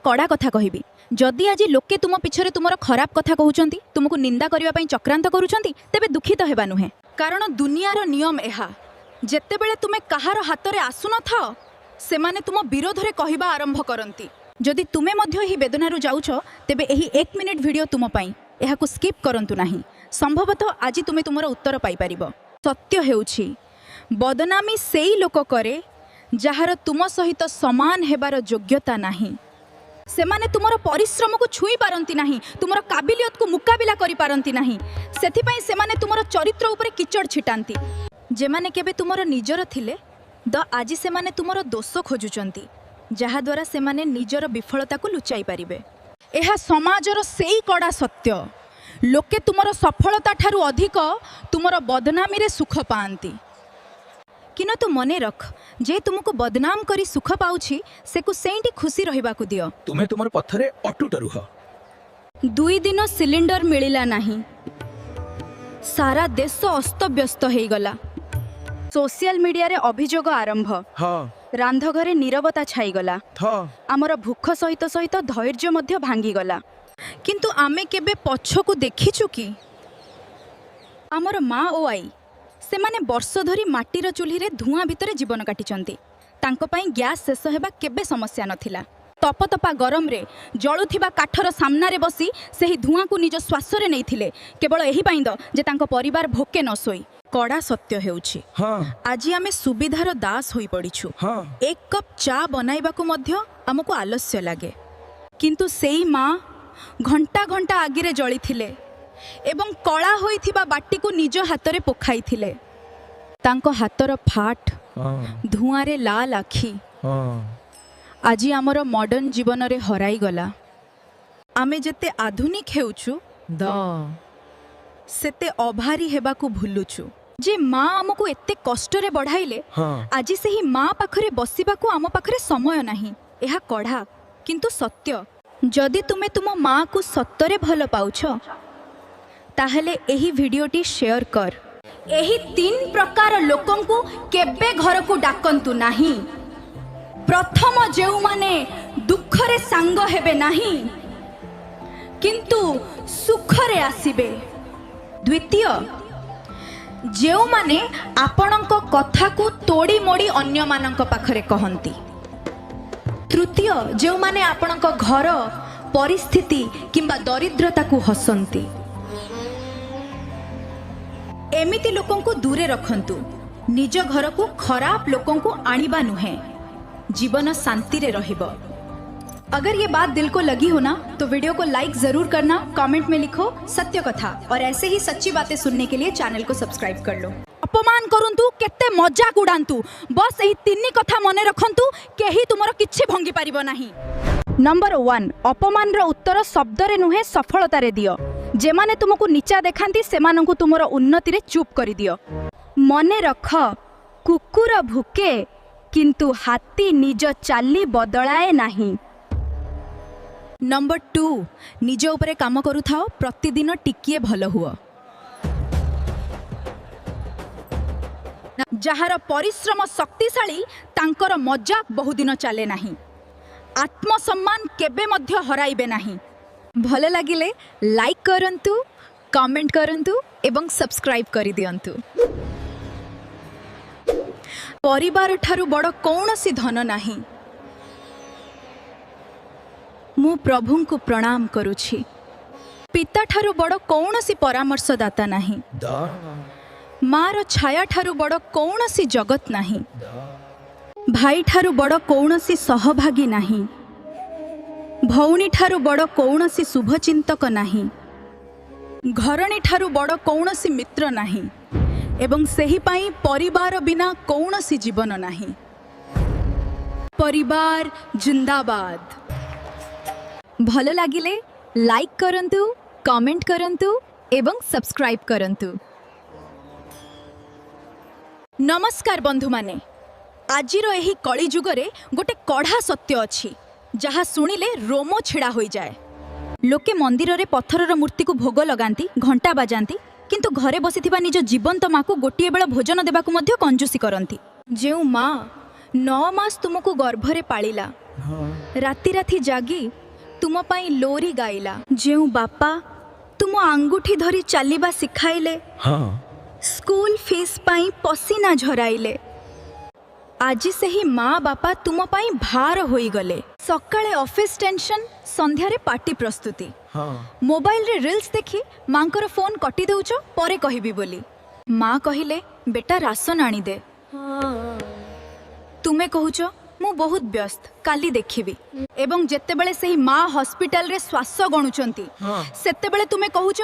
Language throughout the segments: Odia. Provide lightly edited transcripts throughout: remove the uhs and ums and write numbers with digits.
କଡ଼ା କଥା କହିବି। ଯଦି ଆଜି ଲୋକେ ତୁମ ପିଛରେ ତୁମର ଖରାପ କଥା କହୁଛନ୍ତି, ତୁମକୁ ନିନ୍ଦା କରିବା ପାଇଁ ଚକ୍ରାନ୍ତ କରୁଛନ୍ତି, ତେବେ ଦୁଃଖିତ ହେବା ନୁହେଁ। କାରଣ ଦୁନିଆର ନିୟମ ଏହା, ଯେତେବେଳେ ତୁମେ କାହାର ହାତରେ ଆସୁନଥାଅ, ସେମାନେ ତୁମ ବିରୋଧରେ କହିବା ଆରମ୍ଭ କରନ୍ତି। ଯଦି ତୁମେ ମଧ୍ୟ ଏହି ବେଦନାରୁ ଯାଉଛ, ତେବେ ଏହି ଏକ ମିନିଟ୍ ଭିଡ଼ିଓ ତୁମ ପାଇଁ। ଏହାକୁ ସ୍କିପ୍ କରନ୍ତୁ ନାହିଁ। ସମ୍ଭବତଃ ଆଜି ତୁମେ ତୁମର ଉତ୍ତର ପାଇପାରିବ। ସତ୍ୟ ହେଉଛି, ବଦନାମୀ ସେଇ ଲୋକ କରେ ଯାହାର ତୁମ ସହିତ ସମାନ ହେବାର ଯୋଗ୍ୟତା ନାହିଁ। ସେମାନେ ତୁମର ପରିଶ୍ରମକୁ ଛୁଇଁ ପାରନ୍ତି ନାହିଁ, ତୁମର କାବିଲିୟତକୁ ମୁକାବିଲା କରିପାରନ୍ତି ନାହିଁ। ସେଥିପାଇଁ ସେମାନେ ତୁମର ଚରିତ୍ର ଉପରେ କିଚଡ଼ ଛିଟାନ୍ତି। ଯେମାନେ କେବେ ତୁମର ନିଜର ଥିଲେ ଦ ଆଜି ସେମାନେ ତୁମର ଦୋଷ ଖୋଜୁଛନ୍ତି, ଯାହାଦ୍ୱାରା ସେମାନେ ନିଜର ବିଫଳତାକୁ ଲୁଚାଇ ପାରିବେ। ଏହା ସମାଜର ସେଇ କଡ଼ା ସତ୍ୟ, ଲୋକେ ତୁମର ସଫଳତା ଠାରୁ ଅଧିକ ତୁମର ବଦନାମୀରେ ସୁଖ ପାଆନ୍ତି। କିନ୍ତୁ ମନେ ରଖ, ଯେ ତୁମକୁ ବଦନାମ କରି ସୁଖ ପାଉଛି, ସେକୁ ସେଇଠି ଖୁସି ରହିବାକୁ ଦିଅ। ତୁମେ ତୁମର ପଥରେ ଅଟୁଟ ରୁହ। 2 ଦିନ ସିଲିଣ୍ଡର ମିଳିଲା ନାହିଁ। ସାରା ଦେଶ ଅସ୍ତବ୍ୟସ୍ତ ହେଇଗଲା। ସୋସିଆଲ ମିଡିଆରେ ଅଭିଯୋଗ ଆରମ୍ଭ। ରାନ୍ଧଘରେ ନୀରବତା ଛାଇଗଲା। ଆମର ଭୋକ ସହିତ ସହିତ ଧୈର୍ଯ୍ୟ ମଧ୍ୟ ଭାଙ୍ଗିଗଲା। କିନ୍ତୁ ଆମେ କେବେ ପଛକୁ ଦେଖିଛୁ କି? ଆମର ମା ଓ ଆଈ, ସେମାନେ ବର୍ଷ ଧରି ମାଟିର ଚୁଲିରେ ଧୂଆଁ ଭିତରେ ଜୀବନ କାଟିଛନ୍ତି। ତାଙ୍କ ପାଇଁ ଗ୍ୟାସ୍ ଶେଷ ହେବା କେବେ ସମସ୍ୟା ନଥିଲା। ତପତପା ଗରମରେ ଜଳୁଥିବା କାଠର ସାମ୍ନାରେ ବସି ସେହି ଧୂଆଁକୁ ନିଜ ଶ୍ୱାସରେ ନେଇଥିଲେ, କେବଳ ଏହି ପାଇଁ ଦ ଯେ ତାଙ୍କ ପରିବାର ଭୋକେ ନ ଶୋଇ। କଡ଼ା ସତ୍ୟ ହେଉଛି, ଆଜି ଆମେ ସୁବିଧାର ଦାସ ହୋଇପଡ଼ିଛୁ। ଏକ କପ୍ ଚା ବନାଇବାକୁ ମଧ୍ୟ ଆମକୁ ଆଲସ୍ୟ ଲାଗେ। କିନ୍ତୁ ସେଇ ମା ଘଣ୍ଟା ଘଣ୍ଟା ଆଗିରେ ଜଳିଥିଲେ ଏବଂ କଳା ହୋଇଥିବା ବାଟିକୁ ନିଜ ହାତରେ ପୋଖାଇଥିଲେ। ତାଙ୍କ ହାତର ଫାଟ, ଧୂଆଁରେ ଲାଲ ଆଖି ଆଜି ଆମର ମଡର୍ଣ୍ଣ ଜୀବନରେ ହରାଇଗଲା। ଆମେ ଯେତେ ଆଧୁନିକ ହେଉଛୁ, ସେତେ ଆଭାରୀ ହେବାକୁ ଭୁଲୁଛୁ। ଯେ ମା ଆମକୁ ଏତେ କଷ୍ଟରେ ବଢ଼ାଇଲେ, ଆଜି ସେହି ମା ପାଖରେ ବସିବାକୁ ଆମ ପାଖରେ ସମୟ ନାହିଁ। ଏହା କଢ଼ା କିନ୍ତୁ ସତ୍ୟ। ଯଦି ତୁମେ ତୁମ ମାକୁ ସତରେ ଭଲ ପାଉଛ, ତାହେଲେ ଏହି ଭିଡ଼ିଓଟି ସେୟାର କର। ଏହି ତିନି ପ୍ରକାର ଲୋକଙ୍କୁ କେବେ ଘରକୁ ଡାକନ୍ତୁ ନାହିଁ। ପ୍ରଥମ, ଯେଉଁମାନେ ଦୁଃଖରେ ସାଙ୍ଗ ହେବେ ନାହିଁ କିନ୍ତୁ ସୁଖରେ ଆସିବେ। ଦ୍ୱିତୀୟ, ଯେଉଁମାନେ ଆପଣଙ୍କ କଥାକୁ ତୋଡ଼ି ମୋଡ଼ି ଅନ୍ୟମାନଙ୍କ ପାଖରେ କହନ୍ତି। ତୃତୀୟ, ଯେଉଁମାନେ ଆପଣଙ୍କ ଘର ପରିସ୍ଥିତି କିମ୍ବା ଦରିଦ୍ରତାକୁ ହସନ୍ତି। ଏମିତି ଲୋକଙ୍କୁ ଦୂରେ ରଖନ୍ତୁ। ନିଜ ଘରକୁ ଖରାପ ଲୋକଙ୍କୁ ଆଣିବା ନୁହେଁ। ଜୀବନ ଶାନ୍ତିରେ ରହିବ। अगर ये बात दिल को लगी हो ना, तो वीडियो को लाइक जरूर करना, कमेंट में लिखो सत्य कथा और ऐसे ही सच्ची बातें सुनने के लिए चैनल को सब्सक्राइब कर लो। ଅପମାନ କରନ୍ତୁ, କେତେ ମଜାକ ଉଡ଼ାନ୍ତୁ, ବସ୍ ଏହି ତିନି କଥା ମନେ ରଖନ୍ତୁ, କେହି ତୁମର କିଛି ଭଙ୍ଗି ପାରିବ ନାହିଁ। ନମ୍ବର 1, ଅପମାନର ଉତ୍ତର ଶବ୍ଦରେ ନୁହେଁ, ସଫଳତାରେ ଦିଅ। ଯେମାନେ ତୁମକୁ ନିଚା ଦେଖାନ୍ତି, ସେମାନଙ୍କୁ ତୁମର ଉନ୍ନତିରେ ଚୁପ୍ କରିଦିଅ। ମନେ ରଖ, କୁକୁର ଭୁକେ କିନ୍ତୁ ହାତୀ ନିଜ ଚାଲି ବଦଳାଏ ନାହିଁ। ନମ୍ବର 2, ନିଜ ଉପରେ କାମ କରୁଥାଅ, ପ୍ରତିଦିନ ଟିକିଏ ଭଲ ହୁଅ। ଯାହାର ପରିଶ୍ରମ ଶକ୍ତିଶାଳୀ, ତାଙ୍କର ମଜାକ ବହୁଦିନ ଚାଲେ ନାହିଁ। ଆତ୍ମସମ୍ମାନ କେବେ ମଧ୍ୟ ହରାଇବେ ନାହିଁ। ଭଲ ଲାଗିଲେ ଲାଇକ୍ କରନ୍ତୁ, କମେଣ୍ଟ କରନ୍ତୁ ଏବଂ ସବସ୍କ୍ରାଇବ୍ କରିଦିଅନ୍ତୁ। ପରିବାରଠାରୁ ବଡ଼ କୌଣସି ଧନ ନାହିଁ। ମୁଁ ପ୍ରଭୁଙ୍କୁ ପ୍ରଣାମ କରୁଛି। ପିତାଠାରୁ ବଡ଼ କୌଣସି ପରାମର୍ଶଦାତା ନାହିଁ। ମାର ଛାୟାଠାରୁ ବଡ଼ କୌଣସି ଜଗତ ନାହିଁ। ଭାଇଠାରୁ ବଡ଼ କୌଣସି ସହଭାଗୀ ନାହିଁ। ଭଉଣୀଠାରୁ ବଡ଼ କୌଣସି ଶୁଭଚିନ୍ତକ ନାହିଁ। ଘରଣୀଠାରୁ ବଡ଼ କୌଣସି ମିତ୍ର ନାହିଁ ଏବଂ ସେହିପାଇଁ ପରିବାର ବିନା କୌଣସି ଜୀବନ ନାହିଁ। ପରିବାର ଜିନ୍ଦାବାଦ। ଭଲ ଲାଗିଲେ ଲାଇକ୍ କରନ୍ତୁ, କମେଣ୍ଟ କରନ୍ତୁ ଏବଂ ସବସ୍କ୍ରାଇବ୍ କରନ୍ତୁ। ନମସ୍କାର ବନ୍ଧୁମାନେ। ଆଜିର ଏହି କଳିଯୁଗରେ ଗୋଟେ କଢ଼ା ସତ୍ୟ ଅଛି, ଯାହା ଶୁଣିଲେ ରୋମ ଛିଡ଼ା ହୋଇଯାଏ। ଲୋକେ ମନ୍ଦିରରେ ପଥରର ମୂର୍ତ୍ତିକୁ ଭୋଗ ଲଗାନ୍ତି, ଘଣ୍ଟା ବାଜାନ୍ତି, କିନ୍ତୁ ଘରେ ବସିଥିବା ନିଜ ଜୀବନ୍ତ ମାକୁ ଗୋଟିଏ ବେଳ ଭୋଜନ ଦେବାକୁ ମଧ୍ୟ କଞ୍ଜୁସି କରନ୍ତି। ଯେଉଁ ମା 9 ମାସ ତୁମକୁ ଗର୍ଭରେ ପାଳିଲା, ରାତି ରାତି ଜାଗି ତୁମ ପାଇଁ ଲୋରି ଗାଇଲା, ଯେଉଁ ବାପା ତୁମ ଆଙ୍ଗୁଠି ଧରି ଚାଲିବା ଶିଖାଇଲେ, ସ୍କୁଲ ଫିସ୍ ପାଇଁ ପସିନା ଝରାଇଲେ, ଆଜି ସେହି ମା ବାପା ତୁମ ପାଇଁ ଭାର ହୋଇଗଲେ। ସକାଳେ ଅଫିସ ଟେନସନ୍, ସନ୍ଧ୍ୟାରେ ପାର୍ଟି ପ୍ରସ୍ତୁତି, ମୋବାଇଲରେ ରିଲ୍ସ ଦେଖି ମାଙ୍କର ଫୋନ୍ କଟି ଦେଉଛ ପରେ କହିବି ବୋଲି। ମା କହିଲେ, "ବେଟା, ରାସନ ଆଣିଦେ।" ତୁମେ କହୁଛ, "ମୁଁ ବହୁତ ବ୍ୟସ୍ତ, କାଲି ଦେଖିବି।" ଏବଂ ଯେତେବେଳେ ସେହି ମା ହସ୍ପିଟାଲରେ ଶ୍ୱାସ ଗଣୁଛନ୍ତି, ସେତେବେଳେ ତୁମେ କହୁଛ,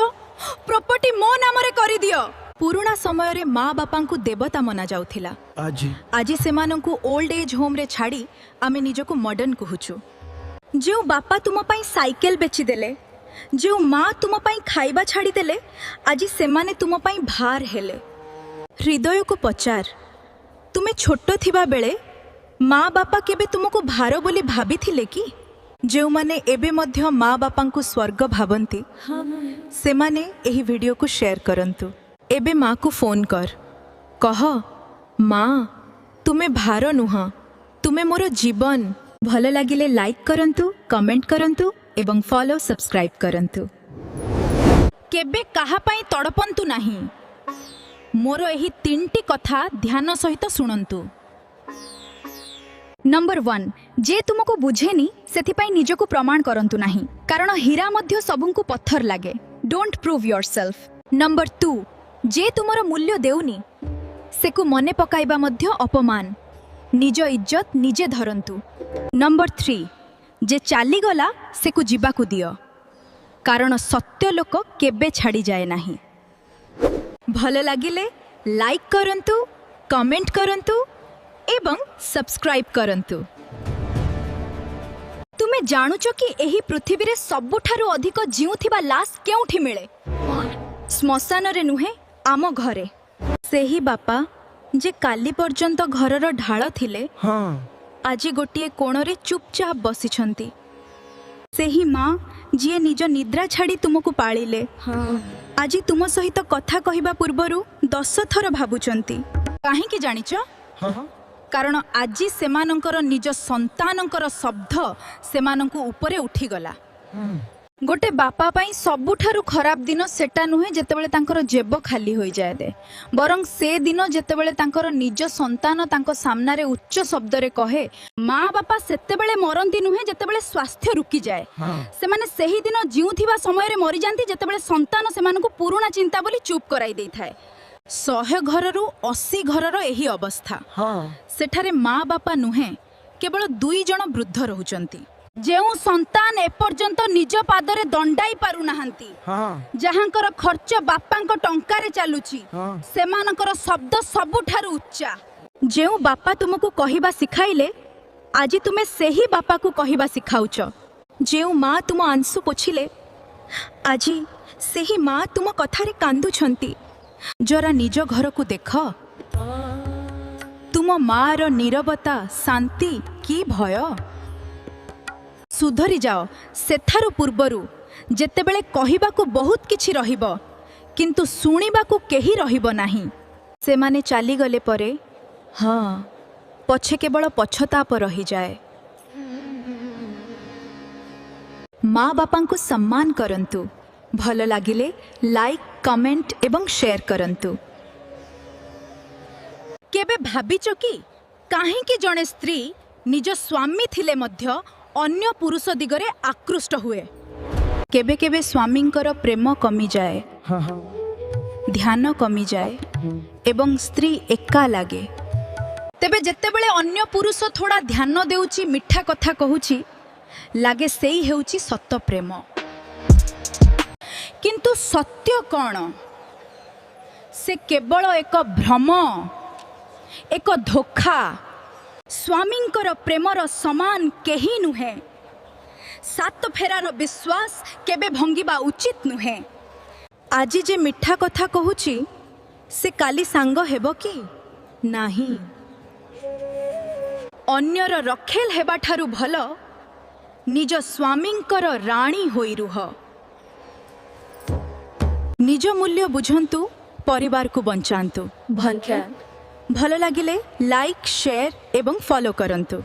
"ପ୍ରପର୍ଟି ମୋ ନାମରେ କରିଦିଅ।" ପୁରୁଣା ସମୟରେ ମା ବାପାଙ୍କୁ ଦେବତା ମନାଯାଉଥିଲା। ଆଜି ଆଜି ସେମାନଙ୍କୁ ଓଲ୍ଡ ଏଜ୍ ହୋମ୍ରେ ଛାଡ଼ି ଆମେ ନିଜକୁ ମଡର୍ଣ୍ଣ କହୁଛୁ। ଯେଉଁ ବାପା ତୁମ ପାଇଁ ସାଇକେଲ ବେଚିଦେଲେ, ଯେଉଁ ମା ତୁମ ପାଇଁ ଖାଇବା ଛାଡ଼ିଦେଲେ, ଆଜି ସେମାନେ ତୁମ ପାଇଁ ଭାର ହେଲେ। ହୃଦୟକୁ ପଚାର, ତୁମେ ଛୋଟ ଥିବା ବେଳେ ମା ବାପା କେବେ ତୁମକୁ ଭାର ବୋଲି ଭାବିଥିଲେ କି? ଯେଉଁମାନେ ଏବେ ମଧ୍ୟ ମା ବାପାଙ୍କୁ ସ୍ୱର୍ଗ ଭାବନ୍ତି, ସେମାନେ ଏହି ଭିଡ଼ିଓକୁ ସେୟାର କରନ୍ତୁ। ଏବେ ମାକୁ ଫୋନ୍ କର, କହ, "ମା, ତୁମେ ଭାର ନୁହଁ, ତୁମେ ମୋର ଜୀବନ।" ଭଲ ଲାଗିଲେ ଲାଇକ୍ କରନ୍ତୁ, କମେଣ୍ଟ କରନ୍ତୁ ଏବଂ ଫଲୋ ସବସ୍କ୍ରାଇବ୍ କରନ୍ତୁ। କେବେ କାହା ପାଇଁ ତଡ଼ପନ୍ତୁ ନାହିଁ। ମୋର ଏହି ତିନିଟି କଥା ଧ୍ୟାନ ସହିତ ଶୁଣନ୍ତୁ। ନମ୍ବର 1, ଯେ ତୁମକୁ ବୁଝେନି, ସେଥିପାଇଁ ନିଜକୁ ପ୍ରମାଣ କରନ୍ତୁ ନାହିଁ, କାରଣ ହୀରା ମଧ୍ୟ ସବୁଙ୍କୁ ପଥର ଲାଗେ। Don't prove yourself. Number 2, ଯେ ତୁମର ମୂଲ୍ୟ ଦେଉନି, ସେକୁ ମନେ ପକାଇବା ମଧ୍ୟ ଅପମାନ। ନିଜ ଇଜ୍ଜତ ନିଜେ ଧରନ୍ତୁ। ନମ୍ବର 3, ଯେ ଚାଲିଗଲା, ସେକୁ ଯିବାକୁ ଦିଅ, କାରଣ ସତ୍ୟ ଲୋକ କେବେ ଛାଡ଼ିଯାଏ ନାହିଁ। ଭଲ ଲାଗିଲେ ଲାଇକ୍ କରନ୍ତୁ, କମେଣ୍ଟ କରନ୍ତୁ ଏବଂ ସବସ୍କ୍ରାଇବ୍ କରନ୍ତୁ। ତୁମେ ଜାଣୁଛ କି ଏହି ପୃଥିବୀରେ ସବୁଠାରୁ ଅଧିକ ଜିଉଁଥିବା ଲାଶ କେଉଁଠି ମିଳେ? ଶ୍ମଶାନରେ ନୁହେଁ, ଆମ ଘରେ। ସେହି ବାପା ଯେ କାଲି ପର୍ଯ୍ୟନ୍ତ ଘରର ଢାଳ ଥିଲେ, ଆଜି ଗୋଟିଏ କୋଣରେ ଚୁପଚାପ ବସିଛନ୍ତି। ସେହି ମା ଯିଏ ନିଜ ନିଦ୍ରା ଛାଡ଼ି ତୁମକୁ ପାଳିଲେ, ଆଜି ତୁମ ସହିତ କଥା କହିବା ପୂର୍ବରୁ 10 ଥର ଭାବୁଛନ୍ତି। କାହିଁକି ଜାଣିଛ? କାରଣ ଆଜି ସେମାନଙ୍କର ନିଜ ସନ୍ତାନଙ୍କର ଶବ୍ଦ ସେମାନଙ୍କୁ ଉପରେ ଉଠିଗଲା। ଗୋଟେ ବାପା ପାଇଁ ସବୁଠାରୁ ଖରାପ ଦିନ ସେଟା ନୁହେଁ ଯେତେବେଳେ ତାଙ୍କର ଜେବ ଖାଲି ହୋଇଯାଏ ଦେ, ବରଂ ସେ ଦିନ ଯେତେବେଳେ ତାଙ୍କର ନିଜ ସନ୍ତାନ ତାଙ୍କ ସାମ୍ନାରେ ଉଚ୍ଚ ଶବ୍ଦରେ କହେ। ମା ବାପା ସେତେବେଳେ ମରନ୍ତି ନୁହେଁ ଯେତେବେଳେ ସ୍ୱାସ୍ଥ୍ୟ ରୁକିଯାଏ। ସେମାନେ ସେହି ଦିନ ଜିଉଁଥିବା ସମୟରେ ମରିଯାନ୍ତି, ଯେତେବେଳେ ସନ୍ତାନ ସେମାନଙ୍କୁ ପୁରୁଣା ଚିନ୍ତା ବୋଲି ଚୁପ୍ କରାଇ ଦେଇଥାଏ। 100 ଘରରୁ 80 ଘରର ଏହି ଅବସ୍ଥା। ସେଠାରେ ମା ବାପା ନୁହେଁ, କେବଳ ଦୁଇ ଜଣ ବୃଦ୍ଧ ରହୁଛନ୍ତି। ଯେଉଁ ସନ୍ତାନ ଏପର୍ଯ୍ୟନ୍ତ ନିଜ ପାଦରେ ଦଣ୍ଡାଇ ପାରୁନାହାନ୍ତି, ଯାହାଙ୍କର ଖର୍ଚ୍ଚ ବାପାଙ୍କ ଟଙ୍କାରେ ଚାଲୁଛି, ସେମାନଙ୍କର ଶବ୍ଦ ସବୁଠାରୁ ଉଚ୍ଚା। ଯେଉଁ ବାପା ତୁମକୁ କହିବା ଶିଖାଇଲେ, ଆଜି ତୁମେ ସେହି ବାପାକୁ କହିବା ଶିଖାଉଛ। ଯେଉଁ ମା ତୁମ ଆଂସୁ ପୋଛିଲେ, ଆଜି ସେହି ମା ତୁମ କଥାରେ କାନ୍ଦୁଛନ୍ତି। ଜରା ନିଜ ଘରକୁ ଦେଖ। ତୁମ ମାର ନୀରବତା ଶାନ୍ତି କି ଭୟ? ସୁଧରି ଯାଅ ସେଠାରୁ ପୂର୍ବରୁ, ଯେତେବେଳେ କହିବାକୁ ବହୁତ କିଛି ରହିବ, କିନ୍ତୁ ଶୁଣିବାକୁ କେହି ରହିବ ନାହିଁ। ସେମାନେ ଚାଲିଗଲେ ପରେ ପଛେ କେବଳ ପଶ୍ଚାତାପ ରହିଯାଏ। ମା ବାପାଙ୍କୁ ସମ୍ମାନ କରନ୍ତୁ। ଭଲ ଲାଗିଲେ ଲାଇକ୍, କମେଣ୍ଟ ଏବଂ ସେୟାର କରନ୍ତୁ। କେବେ ଭାବିଛ କି, କାହିଁକି ଜଣେ ସ୍ତ୍ରୀ ନିଜ ସ୍ୱାମୀ ଥିଲେ ମଧ୍ୟ ଅନ୍ୟ ପୁରୁଷ ଦିଗରେ ଆକୃଷ୍ଟ ହୁଏ? କେବେ କେବେ ସ୍ୱାମୀଙ୍କର ପ୍ରେମ କମିଯାଏ, ଧ୍ୟାନ କମିଯାଏ ଏବଂ ସ୍ତ୍ରୀ ଏକା ଲାଗେ। ତେବେ ଯେତେବେଳେ ଅନ୍ୟ ପୁରୁଷ ଥୋଡ଼ା ଧ୍ୟାନ ଦେଉଛି, ମିଠା କଥା କହୁଛି, ଲାଗେ ସେଇ ହେଉଛି ସତ ପ୍ରେମ। କିନ୍ତୁ ସତ୍ୟ କ'ଣ? ସେ କେବଳ ଏକ ଭ୍ରମ, ଏକ ଧୋକା। ସ୍ୱାମୀଙ୍କର ପ୍ରେମର ସମାନ କେହି ନୁହେଁ। ସାତ ଫେରାର ବିଶ୍ୱାସ କେବେ ଭଙ୍ଗିବା ଉଚିତ ନୁହେଁ। ଆଜି ଯେ ମିଠା କଥା କହୁଛି, ସେ କାଲି ସାଙ୍ଗ ହେବ କି ନାହିଁ। ଅନ୍ୟର ରଖେଲ ହେବାଠାରୁ ଭଲ ନିଜ ସ୍ୱାମୀଙ୍କର ରାଣୀ ହୋଇ ରୁହ। ନିଜ ମୂଲ୍ୟ ବୁଝନ୍ତୁ, ପରିବାରକୁ ବଞ୍ଚାନ୍ତୁ। ଭଲ ଲାଗିଲେ ଲାଇକ୍, ସେୟାର ଏବଂ ଫଲୋ କରନ୍ତୁ।